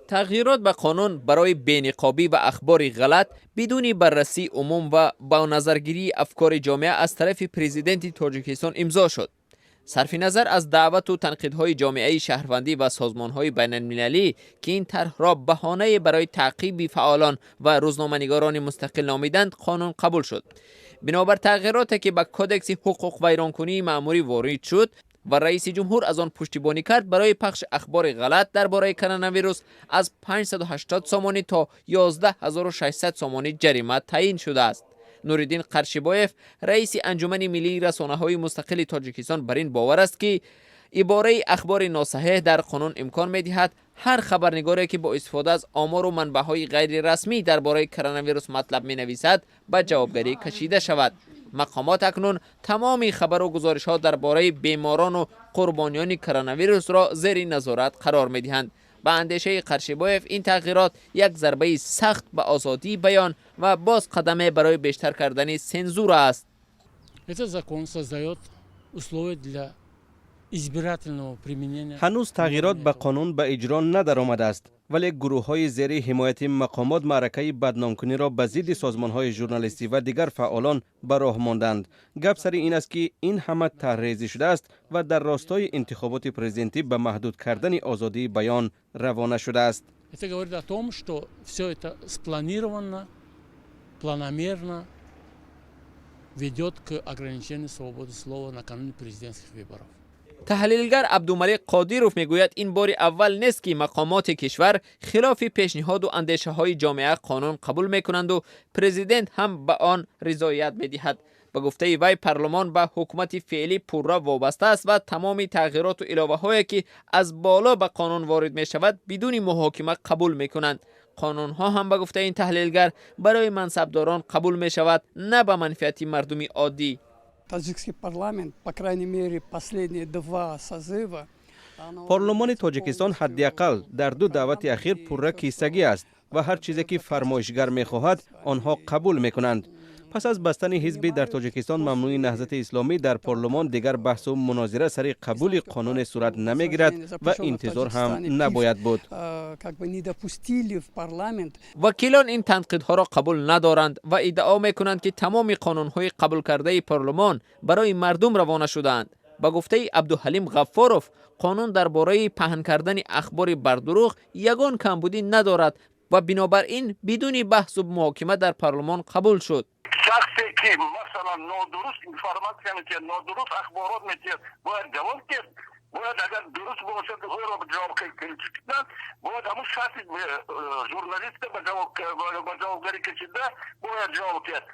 Тағйирот ба қонун барои бениқобӣ ва ахбори ғалат бидуни баррасии умум ва ба назаргирии афкори ҷомеа аз тарафи Президенти Тоҷикистон имзо шуд. Сарфи назар аз даъвату танқидҳои ҷомеаи шаҳрвандӣ ва созмонҳои байналмилалӣ, ки ин тарҳро баҳонае барои таъқиби фаъолон ва рӯзноманигорони мустақил номиданд, қонун қабул шуд. Бинобар тағйироте, ки ба Кодекси ҳуқуқвайронкунии маъмурӣ ворид шуд ва раиси ҷумҳур аз он пуштибонӣ кард, барои пахши ахбори ғалат дар бораи коронавирус аз 580 сомонӣ то 11 600 сомонӣ ҷарима таъин шудааст. Нуриддин Қаршибоев, раиси Анҷумани миллии расонаҳои мустақили Тоҷикистон, бар ин бовар аст, ки ибораи ахбори носаҳеҳ дар қонун имкон медиҳад ҳар хабарнигоре, ки бо истифода аз омору манбаъҳои ғайрирасмӣ дар бораи коронавирус матлаб менависад, ба ҷавобгарӣ кашида шавад. Мақомот акнун тамоми хабару гузоришҳо дар бораи беморону қурбониёни коронавирусро зери назорат қарор медиҳанд. Ба андешаи Қаршибоев, ин тағйирот як зарбаи сахт ба озодии баён ва боз қадаме барои бештар кардани сензура аст. Этот закон создает условия для избирательного применения. Ҳанӯз тағйирот ба қонун ба иҷро надаромадааст, вале гурӯҳҳои зери ҳимояти мақомот маъракаи бадномкуниро ба зидди созмонҳои журналистӣ ва дигар фаъолон ба роҳ монданд. Гап сари ин аст, ки ин ҳама тарҳрезӣ шудааст ва дар ростои интихоботи президентӣ ба маҳдуд кардани озодии баён равона шудааст. Это говорит о том, что все это спланировано, планомерно ведет к ограничению свободы слова накануне президентских выборов. Таҳлилгар Абдумалик Қодиров мегӯяд, ин бори аввал нест, ки мақомоти кишвар хилофи пешниҳоду андешаҳои ҷомеа қонун қабул мекунанду президент ҳам ба он ризоят медиҳад. Ба гуфтаи вай, парлумон ба ҳукумати феълӣ пурра вобаста аст ва тамоми тағйироту иловаҳое, ки аз боло ба қонун ворид мешавад, бидуни муҳокима қабул мекунанд. Қонунҳо ҳам, ба гуфтаи ин таҳлилгар, барои мансабдорон қабул мешавад, на ба манфиати мардуми оддӣ. Таджикский парламент, по крайней мере, последние два созыва. Парлумони Тоҷикистон ҳадди ақал дар ду даъвати ахир пурра кисагӣ аст ва ҳар чизе, ки фармоишгар мехоҳад, онҳо қабул мекунанд. Пас аз бастани ҳизби дар Тоҷикистон мамнӯи Наҳзати Исломӣ, дар парлумон дигар баҳсу мунозира сари қабули қонуне сурат намегирад ва интизор ҳам набояд буд. Как бы не допустили в парламент. Вакилон ин танқидҳоро қабул надоранд ва иддао мекунанд, ки тамоми қонунҳои қабулкардаи парлумон барои мардум равона шудаанд. Ба гуфтаи Абдуҳалим Ғаффоров, қонун дар бораи паҳн кардани ахбори бардурӯғ ягон камбудӣ надорад ва бинобар ин бидуни баҳсу муҳокима дар парлумон қабул шуд. Шахсе, ки, масалан, нодуруст информатсия метиҳад, нодуруст ахборот метиҳад, бояд ҷавоб диҳад. Бояд, агар дуруст бошад, ӯро ҷавоб кашидан бояд, ҳамун шахси журналиста ба ҷавобгарӣ кашида бояд ҷавоб диҳад.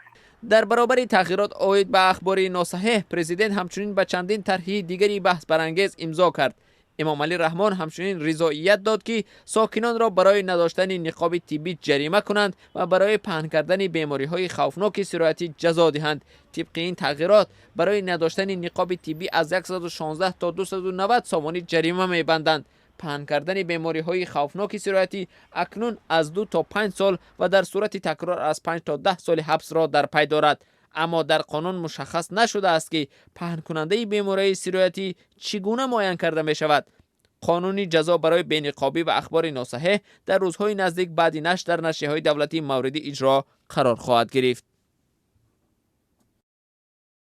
Дар баробари тағйирот оид ба ахбори носаҳеҳ, президент ҳамчунин ба чандин тарҳи дигари баҳсбарангез имзо кард. Эмомалӣ Раҳмон ҳамчунин ризоият дод, ки сокинонро барои надоштани ниқоби тиббӣ ҷарима кунанд ва барои паҳн кардани бемориҳои хавфноки сироятӣ ҷазо диҳанд. Тибқи ин тағйирот, барои надоштани ниқоби тиббӣ аз 116 то 290 сомонӣ ҷарима мебанданд. Паҳн кардани бемориҳои хавфноки сироятӣ акнун аз 2 то 5 сол ва дар сурати такрор аз 5 то 10 соли ҳабсро дар пай дорад. Аммо дар қонун мушаххас нашудааст, ки паҳнкунандаи бемории сироятӣ чӣ гуна муайян карда мешавад. Қонуни ҷазо барои бениқобӣ ва ахбори носаҳеҳ дар рӯзҳои наздик баъди нашр дар нашрияҳои давлатӣ мавриди иҷро қарор хоҳад гирифт.